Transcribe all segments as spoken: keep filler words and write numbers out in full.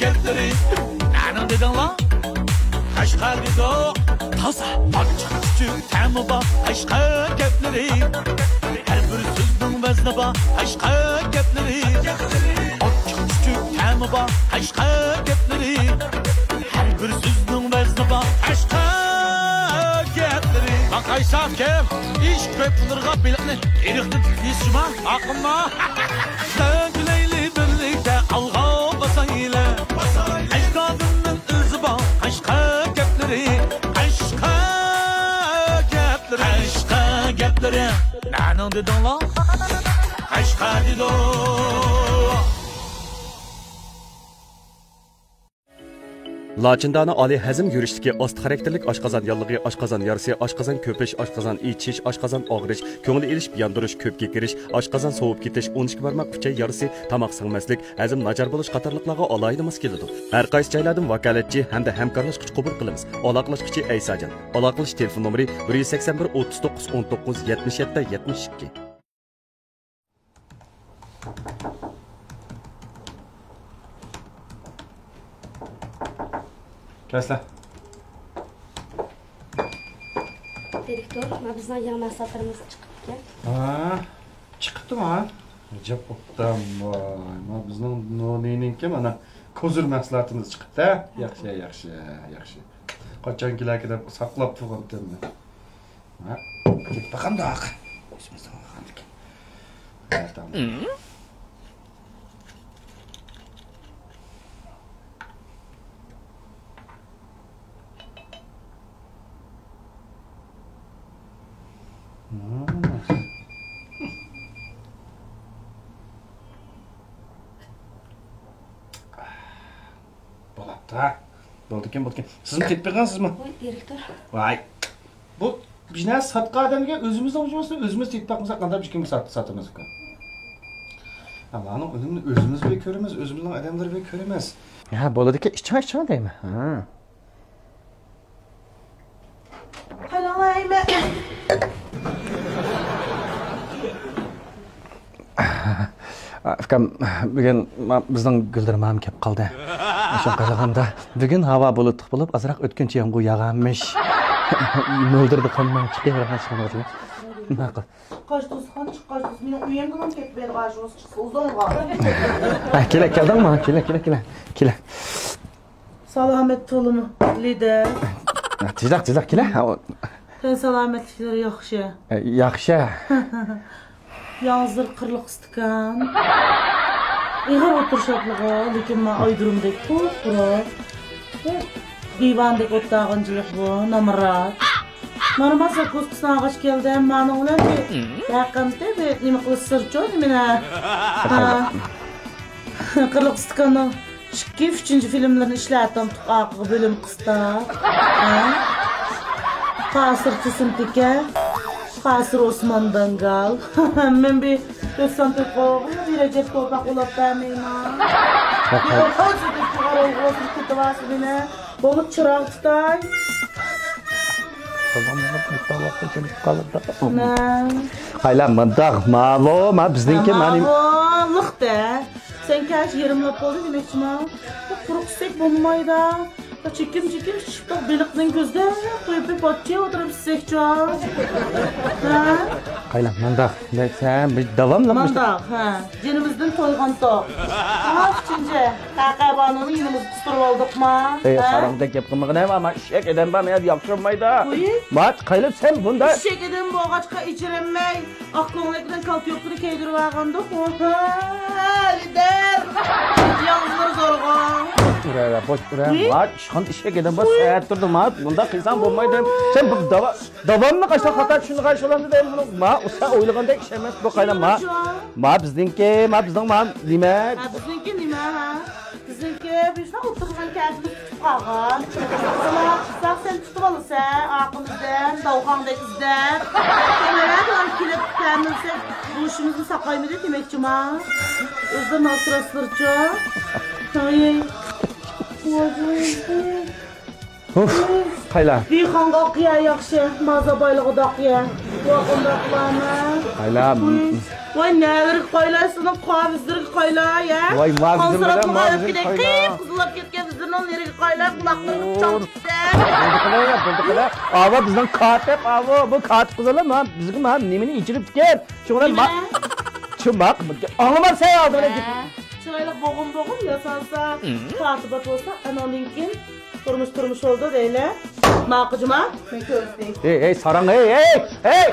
گەپلىرى نەنىڭ دېدىڭلار؟ قەشقەر دېدۇق. تازا. ئاچچىق چۈچۈك تەمى بار قەشقەر گەپلىرى. ھەر بىر سۆزنىڭ ۋەزنى بار قەشقەر گەپلىرى. ئاچچىق چۈچۈك تەمى بار قەشقەر گەپلىرى. ھەر بىر سۆزنىڭ ۋەزنى بار قەشقەر گەپلىرى. ماقايساق كىم؟ ئىش كۆپ بولۇرغا بېلىقنى ئېرىقتىن تۇتۇپ يېسىشىما؟ ئاقىمما. سەن كۈلەيلى بىرلىكتە ئالغا باسايلى. ئەجدادىمنىڭ ئىزى بار قەشقەر گەپلىرى. قەشقەر گەپلىرى. قەشقەر گەپلىرى. نەنىڭ دېدىڭلار؟ قەشقەر دېدۇق. لاچىندانە ئالىي ھەزىم يۈرۈشلۈكى ئاستا خاراكتېرلىك ئاشقازان ياللۇغى، ئاشقازان يارىسى، ئاشقازان كۆپۈش، ئاشقازان ئېچىش، ئاشقازان ئاغرىش، كۆڭۈل ئېلىشىپ ياندۇرۇش، كۆپ كېكىرىش، ئاشقازان سوۋۇپ كېتىش، ئون ئىككى بارماق ئۈچەي يارىسى، تاماق سىڭمەسلىك، ھەزىم ناچار بولۇش قاتارلىقلارغا ئالاھىدە ماس كېلىدۇ. ھەر قايسى جايلاردىن ۋاكالەتچى ھەمدە ھەمكارلاشقۇچى قوبۇل قىلىمىز. ئالاقىلەشكۈچى ئەيساجان. ئالاقىلىشىش تېلېفون نومۇرى: بىر يۈز سەكسەن بىر، ئوتتۇز توققۇز، ئون توققۇز، يەتمىش يەتتە، يەتمىش ئىككى. كەلسىلە. دىرېكتور، مانا بىزنىڭ يېڭى مەھسۇلاتلىرىمىز چىقىپتىكەن. ھا، چىقىپتىما؟ ئەجەب ئوبدان، ۋاي. مانا بىزنىڭ نۇرنىنىڭكى مانا كوزىر مەھسۇلاتىمىز چىقىپتۇ. ياخشى، ياخشى، ياخشى. قاچان كېلەركى دەپ ساقلاپ تۇرغانتىم مەن. ھە؟ كېتىپ باقامدۇق. ئۆزىمىزنىڭ ئالغاندىكىن. ھە، تامام. بولۇپتۇ، ھە. بولدىكەن، بولدىكەن. سىزمۇ تېتىپ بېقىڭ، سىزمۇ. ۋاي، دىرېكتور. ۋاي. بۇ بىر نەرسە ساتقان ئادەمگە ئۆزىمىزنىڭ ئۇجمىسىنى ئۆزىمىز تېتىپ باقمىساق، قانداق بىر كىمگە سات-، ساتىمىز ئۇكا؟ ئۇلارنىڭ ئۈنۈمىنى ئۆزىمىز بىر كۆرىمىز، ئۆزىمىزنىڭ ئادەملىرى بىر كۆرىمىز. ھە، بولىدىكەن، ئىچىڭ، ئىچىڭ دەيمەن. ھە. قايلاڭلايمەن. ئۇكام، بۈگۈن ما-، بىزنىڭ گۈلدۈرمام كەپ قالدى. شۇڭا قارىغاندا، بۈگۈن ھاۋا بۇلۇتلۇق بولۇپ، ئازراق ئۆتكۈنچى يامغۇر ياغارمىش. مۆلدۈرىدۇ قاننىڭ چىقىۋېرىڭ شۇنى. ماقۇل. چىققاچ دوستخان، چىققاچ دوست، مېنىڭ ئۆيۈمگىمۇ كېتىپ بېرىدىغان شۇ چىقسا ئۇزۇنغا. ھە، كېلە، كەلدىڭمۇ؟ كېلە، كېلە، كېلە، كېلە. سالامەت تولىمۇ، لىدەر. تېزراق، تېزراق كېلە. تەن سالامەتلىكلىرى ياخشى. ياخشى. ياڭزىلىرى قىرلىق ئىستىكان. ئېغىر ئولتۇرۇشاتلىغۇ، لېكىن مانا ئايدۇرۇمدەك قۇپقۇرۇق. دىۋاندەك ئولتۇرغانچىلىق بۇ، نامرات. مانا ما زاكۇسكىسىنى ئالغاچ كەلدىم، مانىڭ بىلەن بىر يېقىمتى بىر نېمە قىلىش سىرچۇ نېمىنى. ھە. قىرلىق ئىستىكاننىڭ ئىككى، ئۈچىنچى فىلىملىرىنى ئىشلەتتىم، ئارقىغا بۆلۈم قىستا. ھە؟ قاسىر تۇسۇن تېكە، قاسىر ئوسمان داڭگال. مەن بىر تۆت سانتىم قويغۇم، بىر ئەجەب توپاق ئۇلاپ بەرمەيمەن. بولۇپ چىراغ تۇتاي. قايلا مۇنداق ماۋۇ، ما بىزنىڭكى مانا. ماۋۇلۇق دە. سەن كەچ يېرىملاپ بولدى دېمەكچىما؟ بۇ قۇرۇق ئىسسەك بولمايدا. چېكىم-چېكىم شىشىپتۇق بېلىقنىڭ كۆزىدە. قويۇپ پاتچى ئولتۇرۇپ ئىسسەكچۇ. ھە؟ قايلا مۇنداق دەيسەن، بىز داۋاملىق مۇنداق، ھە. جېنىمىزدىن تويغان توق. ئاھ، ئۈچىنچى. قەقەبانۇنى يېنىمىزغا قىستۇرۇپ ئالدۇقما؟ ئەي، ھە؟ قاراڭدەك گەپ قىلمىغىن، ھە، ما ئىششەك ئادەم بار، مەن ياخشى بولمايدۇ. قويۇي. ما، قايلا سەن بۇنداق. ئىششەك ئادەم بولغاچقا ئېچىرەلمەي، ئاق كۆڭلەك بىلەن كالتە يوپكىنى كىيدۈرۈۋالغاندۇق. ھە، لىدەر. ياڭزىلىرى زورغا. بوش ئۇرە، بوش ئۇرە. قويۇي. ما، ئىشخان ئىششەك ئادەم بار، سەت تۇردۇم، ما، بۇنداق قىلساڭ بولمايدۇ. سەن بۇ داۋا داۋاملىق ئاشۇنداق خاتا چۈشىنىدىغان ئىش بولامدۇ دەيمەن. ما، سەن ئويلىغاندەك ئىش ئەمەس بۇ، قايلا ما. ما بىزنىڭكى، ما بىزنىڭ ما نېمە؟ ھە، بىزنىڭكى نېمە، ھە؟ بىزنىڭكى بىزنىڭ ئولتۇرغان كەسىمىز تۇتۇپ قالغان. ساق سەن تۇتۇپ ئالىسەن، ئارقىمىزدىن داۋخاڭدەك ئىزدەپ. كېلىپ تەمىنلىسەك، بۇ ئىشىمىزنى ساقايمىدى دېمەكچىما. ئۆزلىرىنى ئاسراسلىرىچۇ. ھەي. ئۇف، قايلا. دېھقانغا ئاق يەر ياخشى، مازا بايلىقىدا ئاق يەر. ۋاي، قانداق قىلارمەن؟ قايلا. ۋاي، نەلىرىگە قايلا، سېنىڭ قەبزىلىرىگە قايلا، يە؟ ۋاي، مازا قانسىراپ بىلەن مازا كېتەي، قايلا. قىپقىزىللاپ كەتكەن بىزلەرنىڭ نېرىگە قايلا، قۇلاقلىرىغا پىچاق تىقسا. بولدى قىلە، بولدى قىلە. ئاۋۇ بىزنىڭ كاتىپ، ئاۋۇ، بۇ كاتىپ قىزلار ما، بىزگە ما نېمىنى ئېچىرىپتىكەن؟ شۇڭا ما، نېمە؟ شۇ ما، ئاڭلىمامسەن ئالدىڭ. ھە. چىرايلىق بوغۇم-بوغۇم ياسالسا، كاتىبات بولسا، ئاناندىن كېيىن تۇرمۇش تۇرمۇش بولىدۇ دەيلى. ماقۇل جۇما، مەن كۆرۈشتى. ھەي، ھەي، ساراڭ، ھەي، ھەي، ھەي!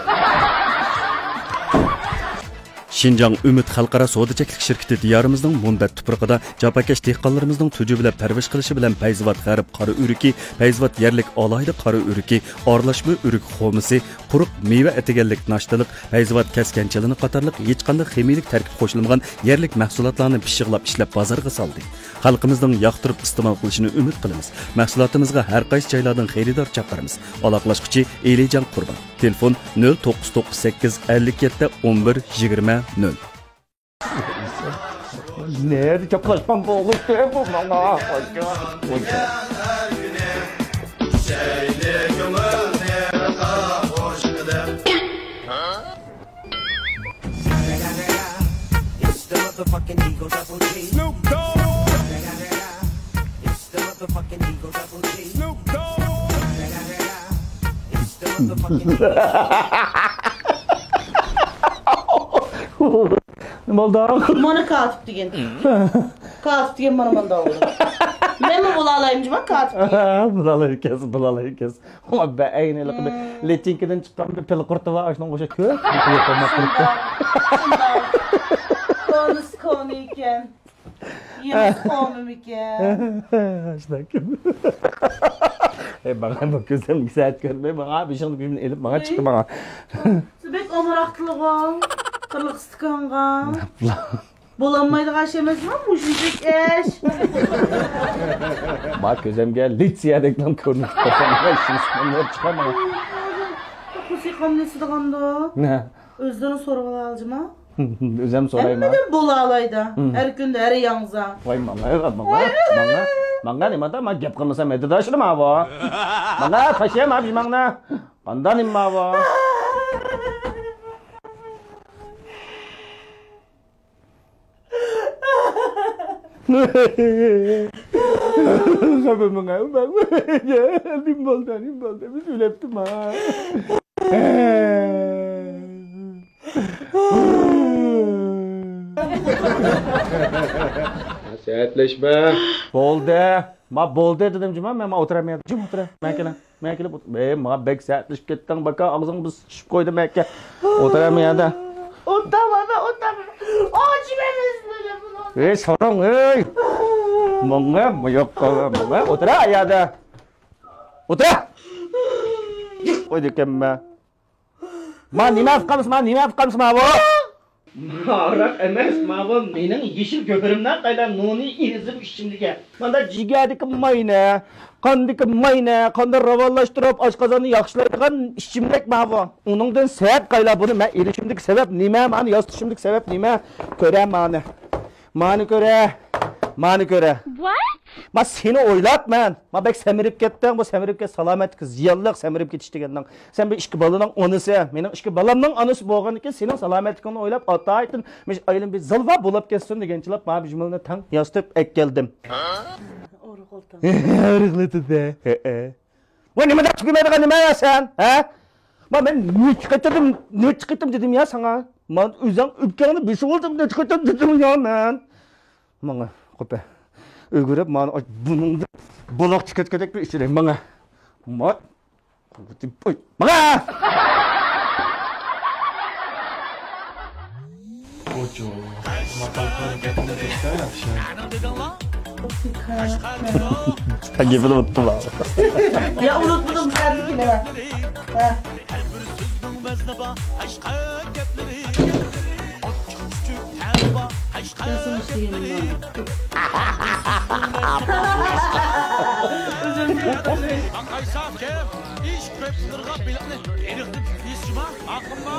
شىنجاڭ ئۈمىد خەلقئارا سودا چەكلىك شىركىتى دىيارىمىزنىڭ مۇنبەت تۇپرىقىدا جاپاكەش دېھقانلىرىمىزنىڭ تۈجى بىلەن پەرۋىش قىلىشى بىلەن پەيزىۋات غەرب قارا ئۆرۈكى، پەيزىۋات يەرلىك ئالاھىدە قارا ئۆرۈكى، ئارىلاشما ئۆرۈك خورمىسى، قۇرۇق مېۋە ئەتىگەنلىك ناشتىلىق، پەيزىۋات كەسكەن چىلىنى قاتارلىق ھېچقانداق خىمىيەلىك تەركىب قوشۇلمىغان يەرلىك مەھسۇلاتلارنى پىششىقلاپ ئىشلەپ بازارغا سالدى. خەلقىمىزنىڭ ياقتۇرۇپ ئىستېمال قىلىشىنى ئۈمىد قىلىمىز. مەھسۇلاتىمىزغا ھەر قايسى جايلاردىن خېرىدار چاقىرىمىز. ئالاقىلاشقۇچى ئېلىجان قۇربان. تېلېفون: نۆل توققۇز توققۇز سەككىز، ئەللىك يەتتە، ئون بىر، يىگىرمە، نۆل. نەدە چاپلاشقان بولغۇچتى بۇ ماڭا؟ نېمە بولدى؟ مانا كاتىپ دېگەن. كاتىپ دېگەن مانا مۇنداق بولىدۇ. مەنمۇ بولالايمەن جۇما كاتىپ دېگەن. بولالايكەنسىز، بولالايكەنسىز. ئۇ بەئەينى ھېلىقى بىر لىچىنكىدىن چىققان بىر پىلە قۇرتى بار، ئاشۇنىڭغا ئوخشاش كۆپ. شۇنداق. شۇنداق. كونىسى كونا ئىكەن. يېڭىسى قومىمىكەن؟ ئاشۇنداق. ئەي، ماڭا بۇ كۆزۈم سەت كۆرمەي، ماڭا بېشىڭنى بۇيۇمنى ئېلىپ ماڭا چىقتى ماڭا. سىز بەك ئامراقتىلىغۇ. قىرلىق ئىستىكانغا. بولالمايدىغان ئىش ئەمەسمۇ مۇشۇنداق ئىش. ما كۆزۈمگە لىتسىيەدەكلا كۆرۈنۈپ قالسام، شۇنى چىقار ماڭا. قۇسى قاملىسىدىغاندۇ. نە؟ ئۆزلىرىنى سورىۋالالايجىما؟ ئۆزۈم سورايمەن. ھەممىدىن بولالايدۇ. ھە. ھەر كۈندە ھەر ياڭزا. ۋاي ماڭا، ماڭا، ماڭا، ماڭا نېمە ئاتا، ماڭا گەپ قىلمىسام ھەددىداشلىرىم ئاۋۇ. ماڭا تاشلايمەن بىماڭنى. قاندا نېمە ئاۋۇ. خەپە ماڭا، ماڭا. نېمە بولدى، نېمە بولدى؟ بىز ئۆلەپتىما؟ سەتلەشمە. بولدى. ما بولدى دېدىم جۇما، مەن ما ئولتۇرامەن. جۇم ئولتۇرە. مەن كېلە. مەن كېلىپ ئولتۇر. ئەي، ما بەك سەتلىشىپ كەتتىڭ، باكا، ئاغزىڭ بىز شىشىپ قويدى مەكە. ئولتۇرامەن يەردە. ئولتۇرامەن، ئولتۇرامەن. ئاچىمەن. ئەي، ساراڭ، ئەي. ماڭا، ما ياققا، ماڭا. ئولتۇرە يەردە. ئولتۇرە. قويدى ئىكەنمەن. ما نېمە ئەپ قالمىسا، ما نېمە ئەپ قالمىسا، ما بۇ؟ ھاراق ئەمەس، ما بۇ مېنىڭ يېشىل گۆھىرىمنىڭ قايلا نۇنى ئېزىپ ئىچىمدىكى. ماندا جىگەردىكى ماينى، قاندىكى ماينى، قاندا راۋانلاشتۇرۇپ، ئاشقازاننى ياخشىلايدىغان ئىچىملىك ما بۇ. ئۇنىڭدىن سەت قايلا بۇنى مەن ئېلىشىمدىكى سەۋەب نېمە؟ مانا ياسىتىشىمدىكى سەۋەب نېمە؟ كۆرە مانى. مانى كۆرە. مانى كۆرە. What؟ ما سېنى ئويلاپ مەن. ما بەك سەمرىپ كەتتىڭ. بۇ سەمرىپ كەت، سالامەتلىككە زىيانلىق سەمرىپ كېتىش دېگەننىڭ. سەن بىر ئىككى بالىنىڭ ئانىسى. مېنىڭ ئىككى بالامنىڭ ئانىسى بولغاندىكىن سېنىڭ سالامەتلىكىڭنى ئويلاپ ئاتايىتىن مۇشۇ ئايلىم بىر زىلۋا بولۇپ كەتسۇن دېگەنچىلاپ ما بىر جۈملىنى تەڭ ياسىتىپ ئەكەلدىم. ئورۇق ئولتۇر. ئورۇقلىتىدە. ھەئە. ۋاي، نېمە دەپ تۈگىمەيدىغان نېمە يا سەن، ھە؟ ما مەن نەچچە قېتىم، نەچچە قېتىم دېدىم يا ساڭا. ما ئۆزۈڭ ئۆپكەڭنى بېسىۋالدىم، نەچچە قېتىم دېدىم يا مەن. ماڭا، قوپە. ئۆگرەپ، مانا بۇنىڭدىن بۇلاق چىقىدىغاندەك بىر ئىچىرەي، ماڭا. ما، قوي، ماڭا! ئوچۇ. ماقال قىلىپ كەتتىم، ياخشى. گېپىنى ئۇنتۇپلا. يا، ئۇنتۇپ قالدىم، بۇ يەردىكىنى. ھە. ئۆزۈم. ئىش كۆپ سىلىرغا بېلىقنى ئېرىقتىن تېز شۇما ئاقىمغا.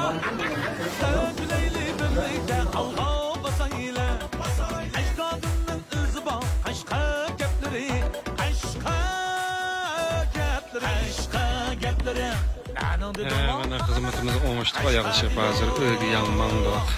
سەۋەبلەيلى بىرلىكتە ئالغا باسايلى. ئەجدادىمنىڭ ئۆزى بار قەشقەر گەپلىرى، قەشقەر خىزمىتىمىز ئوڭۇشلۇق ئاياغلىشىپ، ھازىر ئۆيگە يەڭ ماڭدۇق.